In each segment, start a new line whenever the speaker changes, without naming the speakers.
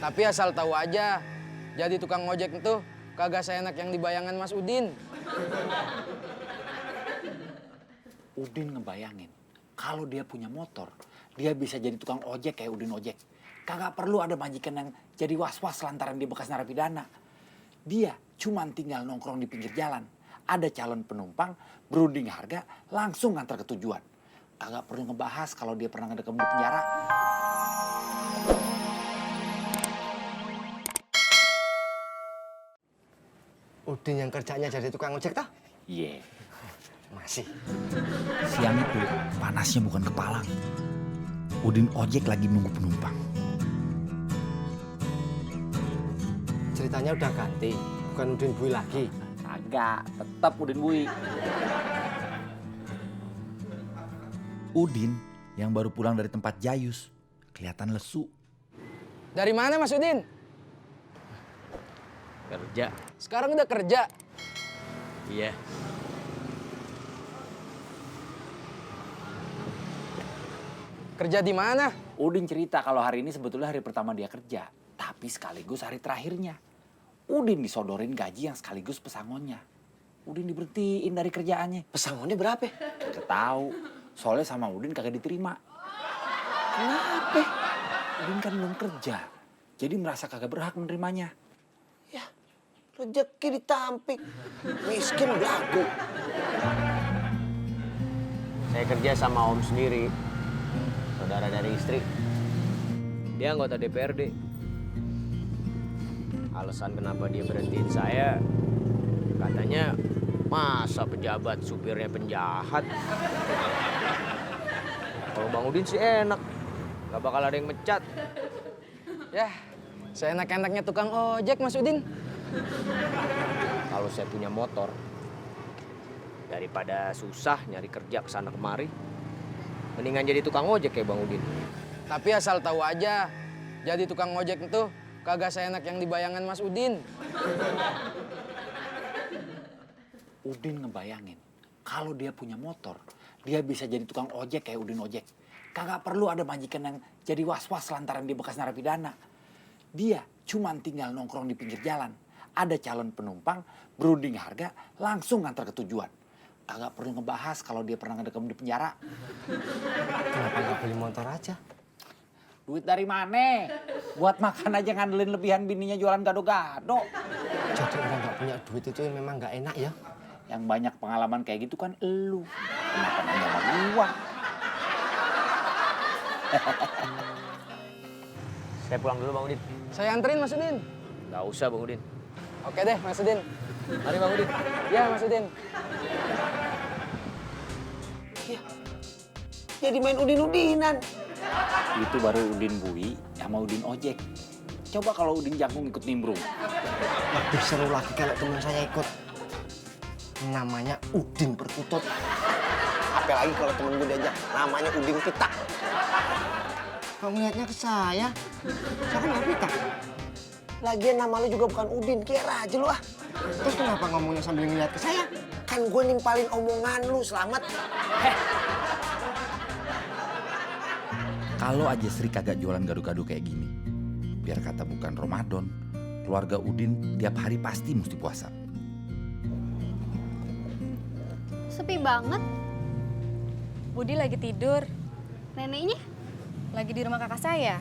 Tapi asal tahu aja, jadi tukang ojek itu kagak seenak yang di bayangan Mas Udin.
Udin ngebayangin, kalau dia punya motor, dia bisa jadi tukang ojek kayak Udin ojek. Kagak perlu ada majikan yang jadi was-was lantaran dia bekas narapidana. Dia cuman tinggal nongkrong di pinggir jalan. Ada calon penumpang, berunding harga, langsung ngantar ke tujuan. Kagak perlu ngebahas kalau dia pernah ngedekam di penjara.
Udin yang kerjanya jadi tukang ojek tah?
Iya.
Masih.
Siang itu panasnya bukan kepalang. Udin ojek lagi nunggu penumpang.
Ceritanya udah ganti, bukan Udin Bui lagi.
Kagak, tetap Udin Bui. Udin yang baru pulang dari tempat Jayus kelihatan lesu.
Dari mana Mas Udin?
Kerja.
Sekarang udah kerja.
Iya.
Kerja di mana?
Udin cerita kalau hari ini sebetulnya hari pertama dia kerja, tapi sekaligus hari terakhirnya. Udin disodorin gaji yang sekaligus pesangonnya. Udin diberhentiin dari kerjaannya.
Pesangonnya berapa?
Kagak tahu. Soalnya sama Udin kagak diterima.
Kenapa?
Udin kan belum kerja, jadi merasa kagak berhak menerimanya.
Ya, rezeki ditampik. Miskin belagu.
Saya kerja sama Om sendiri. Saudara dari istri. Dia anggota DPRD. Alasan kenapa dia berhentiin saya, katanya masa pejabat supirnya penjahat. Kalau Bang Udin sih enak, gak bakal ada yang mecat.
Yah, seenak-enaknya tukang ojek Mas Udin.
Kalau saya punya motor, daripada susah nyari kerja kesana kemari, mendingan jadi tukang ojek kayak Bang Udin.
Tapi asal tahu aja, jadi tukang ojek itu kagak seenak yang di bayangan Mas Udin.
Udin ngebayangin, kalau dia punya motor, dia bisa jadi tukang ojek kayak Udin ojek. Kagak perlu ada majikan yang jadi was-was lantaran dia bekas narapidana. Dia cuman tinggal nongkrong di pinggir jalan. Ada calon penumpang, berunding harga, langsung ngantar ke tujuan. Kagak perlu ngebahas kalau dia pernah ngedekam di penjara.
Kenapa nggak beli motor aja?
Duit dari mana? Buat makan aja ngandelin lebihan bininya jualan gado-gado.
Jadi orang nggak punya duit itu memang nggak enak ya?
Yang banyak pengalaman kayak gitu kan elu. Kenapa nanya sama gua?
Saya pulang dulu Bang Udin.
Saya anterin Mas Udin.
Gak usah Bang Udin.
Oke deh Mas Udin.
Mari Bang Udin.
Ya Mas Udin.
Ya. Jadi main udin-udinan.
Itu baru Udin Bui sama Udin ojek. Coba kalau Udin Jangkung ikut nimbrung.
Lebih seru lagi kalau teman saya ikut. Namanya Udin Perkutut. Apalagi kalau temen gue diajak, namanya Udin Pitak. Kamu ngeliatnya ke saya? Saya kan nggak pitak. Lagian nama lu juga bukan Udin, kira aja lu ah. Terus kenapa ngomongnya sambil ngeliat ke saya? Kan gue nimpalin omongan lu, Selamat.
Kalau aja Sri kagak jualan gado-gado kayak gini, biar kata bukan Ramadan, keluarga Udin tiap hari pasti mesti puasa.
Sepi banget.
Budi lagi tidur,
Neneknya,
lagi di rumah kakak saya,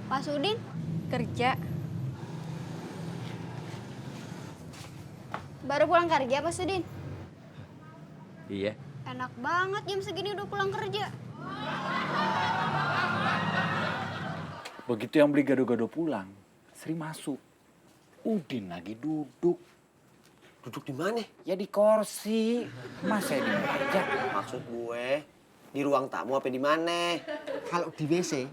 Pak Sudin,
kerja.
baru pulang kerja Pak Sudin.
Iya.
Enak banget jam segini udah pulang kerja.
Begitu yang beli gado-gado pulang, Sri masuk. Udin lagi duduk.
Duduk di mana?
Ya di kursi. Masa di meja?
Maksud gue, di ruang tamu apa di mana? Kalau di WC,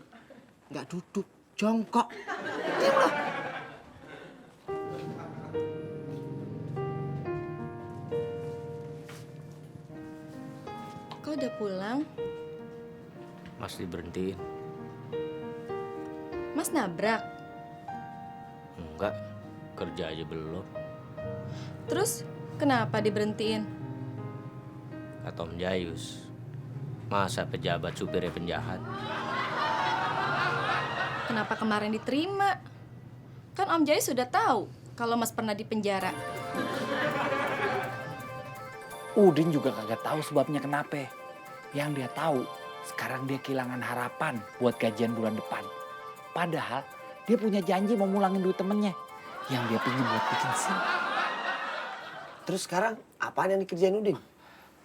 nggak duduk, jongkok. Diam loh.
Kok udah pulang?
Mas diberhentiin.
Mas nabrak?
Enggak, kerja aja belum.
Terus kenapa diberhentiin?
Kata Om Jayus, masa pejabat supirnya penjahat?
kenapa kemarin diterima? Kan Om Jayus sudah tahu kalau Mas pernah di penjara.
Udin juga kagak tahu sebabnya kenapa. Yang dia tahu, sekarang dia kehilangan harapan buat gajian bulan depan. Padahal dia punya janji mau mulangin duit temennya yang dia pinjam buat bikin SIM.
Terus sekarang apaan yang dikerjain Udin?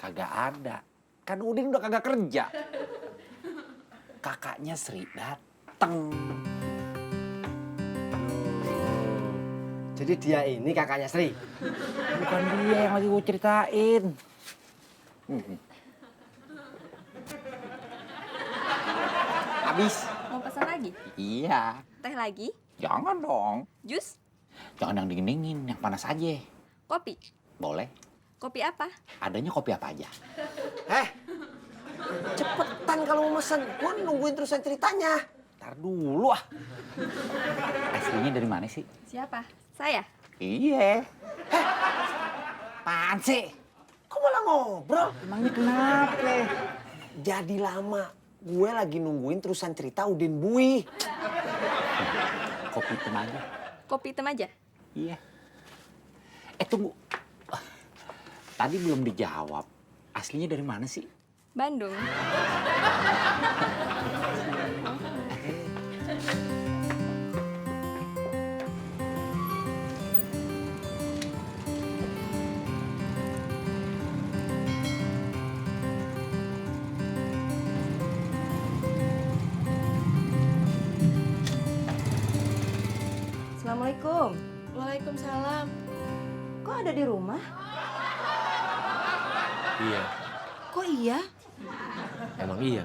Kagak ada. Kan Udin udah kagak kerja. Kakaknya Sri dateng.
Jadi dia ini kakaknya Sri.
Bukan dia yang lagi gue ceritain.
Habis.
Mau pesan lagi?
Iya.
Teh lagi?
Jangan dong.
Jus?
Jangan yang dingin-dingin, yang panas aja.
Kopi?
Boleh.
Kopi apa?
Adanya kopi apa aja.
Cepetan kalau mau mesen. Gue nungguin terusan ceritanya.
Ntar dulu ah. Aslinya dari mana sih?
Siapa? Saya?
Iya. Apaan sih?
Kok malah ngobrol?
Emangnya kenapa?
Jadi lama. Gue lagi nungguin terusan cerita Udin Bui.
Kopi hitam aja.
Kopi hitam aja?
Iya. Tunggu. Tadi belum dijawab. Aslinya dari mana sih?
Bandung.
Assalamualaikum.
Waalaikumsalam.
Kok ada di rumah?
Iya,
Kok iya?
emang iya.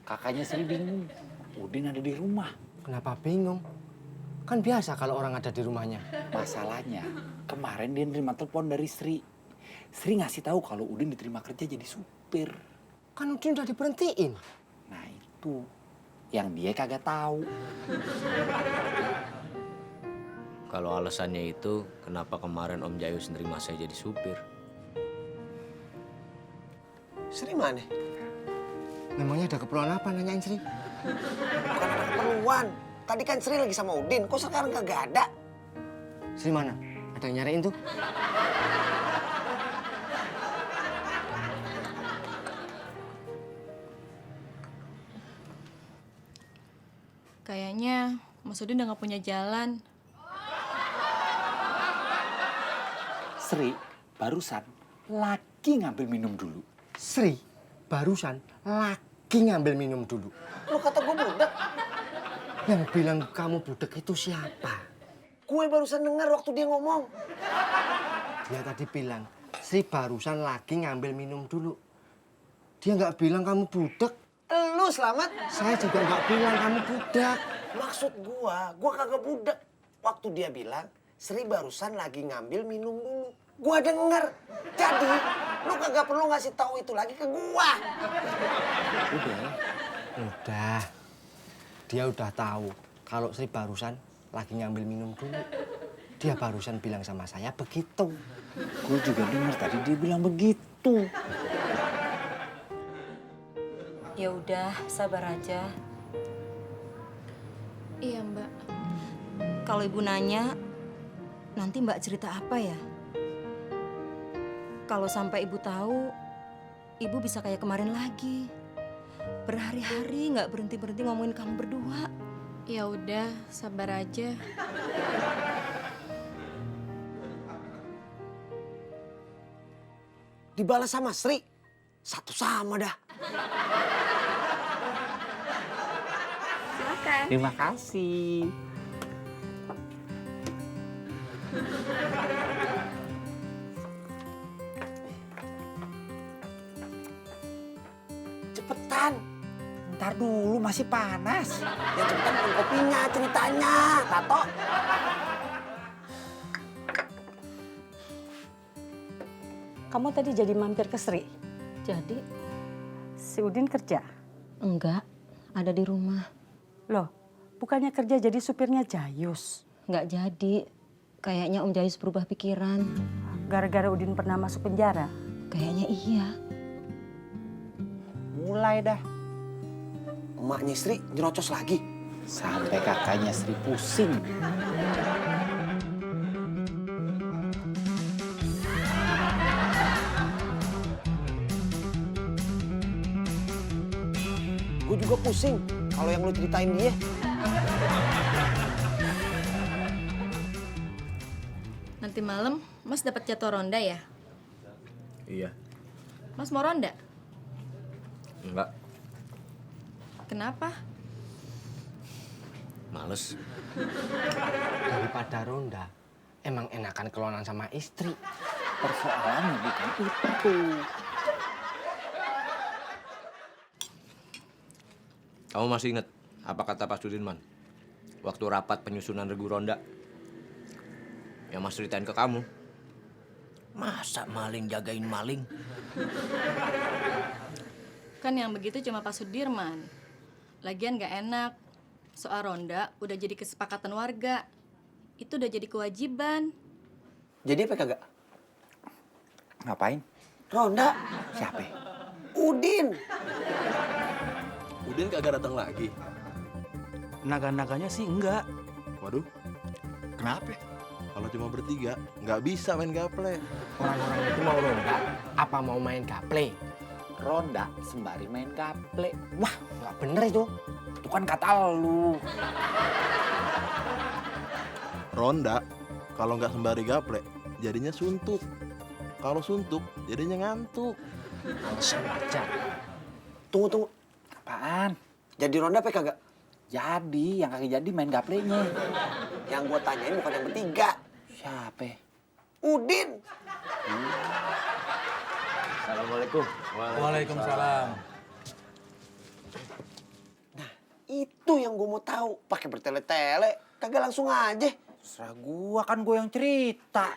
Kakaknya Sri bingung. Udin ada di rumah.
Kenapa bingung? Kan biasa kalau orang ada di rumahnya.
Masalahnya, kemarin dia nerima telepon dari Sri. Sri ngasih tahu kalau Udin diterima kerja jadi supir.
Kan Udin udah diberhentiin.
Nah itu, yang dia kagak tahu.
Kalau alasannya itu, kenapa kemarin Om Jayus nerima saya jadi supir?
Sri mana?
Memangnya ada keperluan apa nanyain Sri?
Bukan ada keperluan. Tadi kan Sri lagi sama Udin, kok sekarang kagak ada?
Sri mana? Ada yang nyariin tuh?
Kayaknya Mas Udin udah gak punya jalan.
Sri barusan lagi ngambil minum dulu.
Sri barusan lagi ngambil minum dulu.
Lu kata gue budak.
Yang bilang kamu budak itu siapa?
Gue barusan dengar waktu dia ngomong.
Dia tadi bilang, Sri barusan lagi ngambil minum dulu. Dia nggak bilang kamu budak.
Lu Selamat.
Saya juga nggak bilang kamu budak.
Maksud gua kagak budak. Waktu dia bilang, Sri barusan lagi ngambil minum dulu. Gua denger. Jadi, lu kagak perlu ngasih tahu itu lagi ke gua.
Udah. Dia udah tahu kalau Sri barusan lagi ngambil minum dulu. Dia barusan bilang sama saya begitu.
Gue juga dengar tadi dia bilang begitu.
Ya udah, sabar aja.
Iya, Mbak.
Kalau ibu nanya, nanti Mbak cerita apa ya? Kalau sampai ibu tahu, ibu bisa kayak kemarin lagi. Berhari-hari nggak berhenti-berhenti ngomongin kamu berdua.
Ya udah, sabar aja.
Dibalas sama Sri. Satu sama dah.
Silakan.
Terima kasih.
Cepetan.
Ntar dulu masih panas.
Ya cepetan bikin kopinya, ceritanya. Tato.
Kamu tadi jadi mampir ke Sri?
Jadi,
Si Udin kerja?
enggak, ada di rumah.
Loh, bukannya kerja jadi supirnya Jayus?
Nggak jadi. Kayaknya Om Jayus berubah pikiran.
Gara-gara Udin pernah masuk penjara?
Kayaknya iya.
Mulai dah.
emaknya Sri nyerocos lagi.
Sampai kakaknya Sri pusing.
Gue juga pusing kalau yang lu ceritain dia.
Nanti malam Mas dapat jadwal ronda ya?
Iya.
Mas mau ronda?
Enggak.
Kenapa?
Males.
Daripada ronda, emang enakan kelonan sama istri.
Persoalannya bukan itu.
Kamu masih ingat apa kata Pak Sudirman waktu rapat penyusunan regu ronda? Yang Mas ceritain ke kamu. Masa maling jagain maling?
Kan yang begitu cuma Pak Sudirman. Lagian gak enak. Soal ronda udah jadi kesepakatan warga. Itu udah jadi kewajiban.
Jadi apa kagak?
Ngapain?
Ronda.
Siapa?
Udin.
Udin kagak datang lagi.
Naga-naganya sih enggak.
Waduh, kenapa? Kalau cuma bertiga, nggak bisa main gaple.
Orang-orang itu mau ronda, apa mau main gaple?
Ronda sembari main gaple.
Wah, nggak bener itu.
Itu kan kata lu.
Ronda, kalau nggak sembari gaple, jadinya suntuk. Kalau suntuk, jadinya ngantuk.
Alasan aja.
Tunggu.
Apaan?
Jadi ronda apa kagak?
Jadi, yang kagak jadi main gaplenya.
Yang gua tanyain bukan yang bertiga.
Siapa?
Udin.
Assalamualaikum.
Waalaikumsalam.
Nah, itu yang gua mau tahu. Pakai bertele-tele, kagak langsung aja.
Serah gua, kan gua yang cerita.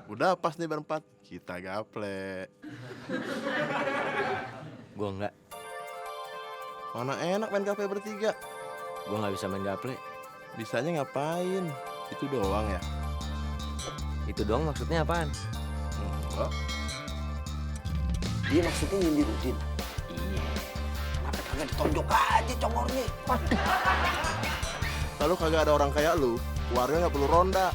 Udah pas nih berempat, kita gaple.
Gua enggak.
Mana enak main gaple bertiga?
Gua nggak bisa main gaple.
Bisanya ngapain? Itu doang ya?
Itu doang maksudnya apaan?
Enggak.
Dia maksudnya nyindir Udin.
Iya.
Kenapa kagak ditonjok aja congornya?
Kalau kagak ada orang kayak lu, warga nggak perlu ronda.